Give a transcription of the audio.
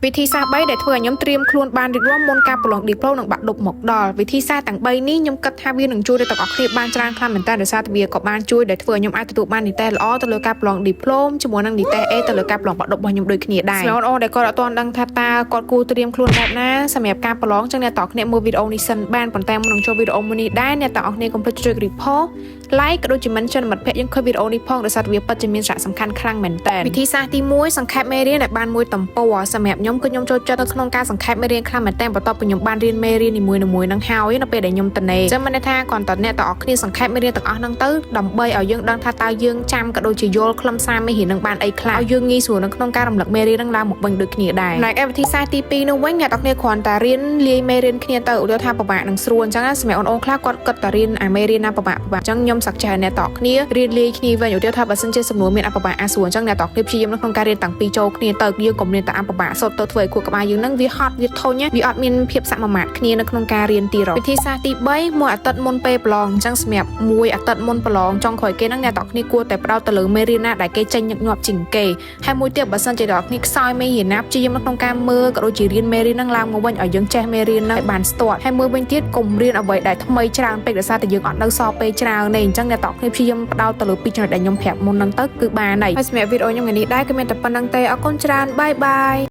វិធីសាស្ត្រ3ដែលធ្វើឲ្យខ្ញុំត្រៀមខ្លួនបានរួចរាល់មុនការប្រឡងឌីប្លូមនិងបាក់ឌុបមកដល់វិធីសាស្ត្រទាំង3នេះខ្ញុំគិតថាវានឹងជួយដល់ទាំងអស់គ្នាបានច្រើនខ្លាំងមែនតើដោយសារតែវាក៏បានជួយដែលធ្វើឲ្យខ្ញុំអាចទទួលបាននិទ្ទេសល្អទៅលើការប្រឡងឌីប្លូមជាមួយនឹងនិទ្ទេស A ទៅលើការប្រឡងបាក់ឌុបរបស់ខ្ញុំដូចគ្នាដែរសម្រាប់បងប្អូនដែលគាត់អត់ទាន់ដឹងថាតើគាត់គួរត្រៀមខ្លួនបែបណាសម្រាប់ការប្រឡងចឹងអ្នកទាំងអស់គ្នាមើលវីដេអូនេះសិនបានប៉ុន្តែមុននឹងចូលវីដេអូមួយនេះដែរអ្នកទាំងអស់គ្នាកុំភ្លេចចុច repost like ក៏ដូចជា mention មិត្តភ័ក្តិយើងឃើញវីដេអូនេះផងដោយសារតែវាពិតជាមានសារៈសំខាន់ខ្លាំងមែនតើវិធីសាស្ត្រទី1សង្ខេបមេរៀនឲ្យបានមួយទំព័រសម្រាប់ខ្ញុំគឺខ្ញុំចូលចិត្តនៅក្នុងការសង្ខេបមេរៀនខ្លាំងមែនតើបន្ទាប់ពីខ្ញុំបានរៀនមេរៀននីមួយៗនឹងហើយនៅពេលដែលខ្ញុំតនេចឹងមានន័យថាគ្រាន់តែអ្នកទាំងអស់គ្នាសង្ខេបមេរៀនទាំងអស់ហ្នឹងទៅដើម្បីឲ្យយើងដឹងថាតើយើងចាំក៏ដូចជាយល់ខ្លឹមសារមេរៀននឹងបានអីខ្លះឲ្យយើងងាយស្រួលនៅក្នុងការរំលឹកមេរៀននឹងឡើងមកវិញដូចគ្នាដែរចំណែកឯវិធីសាស្ត្រទី2នោះវិញអ្នកទាំងអស់គ្នាគ្រាន់តែរៀនលាយមេរៀនគ្នាទៅឧទាហរណ៍ថាពិបាកនឹងស្រួលអញ្ចឹងណាសម្រាប់អូនៗខ្លះគាត់គិតតែរៀនអាមេរៀនណាពិបាកពិបាកអញ្ចឹងខ្ញុំសឹកចេះឲ្យអ្នកទាំងអស់គ្នារៀនលាយគ្នាវិញឧទាហរណ៍ថាបើសិនជាសំណួរមានអពិបាកអាស្រួលអញ្ចឹងអ្នកទាំងអស់គ្នាព្យាយាមនៅក្នុងការរៀនតាំងពីចូលគ្នាទៅយើងកុំរៀនតែអពិបាកសុទ្ធទៅធ្វើឲ្យខួរក្បាលយើងនឹងវាហត់វាធុញវាអត់មានភាពសមាមាត្រគ្នានៅក្នុងការរៀនទីរវិធីសាស្ត្រទី3មួយអាទិត្យមុនពេលប្រឡងអញ្ចឹងសម្រាប់មួយអាទិត្យមុនប្រឡងចុងក្រោយគេហ្នឹងអ្នកទាំងអស់គ្នាគួរតែផ្ដោតទៅលើមេរៀនណាដែលគេចេញញឹកញាប់ជាងគេហើយមួយទៀតបើសិនជាអ្នកទាំងអស់គ្នាខ្សោយមេរៀនណាព្យាយាមនៅក្នុងការមើលក៏ដូចជារៀនមេរៀនហ្នឹងឡើងមកវិញឲ្យយើងចេះមេរៀនហ្នឹងឲ្យបានស្ទាត់ហើយមួយវិញទៀតកុំរៀនអ្វីដែលថ្មីច្រើនពេកដោយសារតែយើងអត់នៅសល់ពេលច្រើនទេអញ្ចឹងអ្នកទាំងអស់គ្នាព្យាយាមផ្ដោតទៅលើពីរចំណុចដែលខ្ញុំប្រាប់មុនហ្នឹងទៅគឺបានហើយហើយសម្រាប់វីដេអូខ្ញុំថ្ងៃនេះដែរគឺមានតែប៉ុណ្ណឹងទេអរគុណច្រើន bye bye.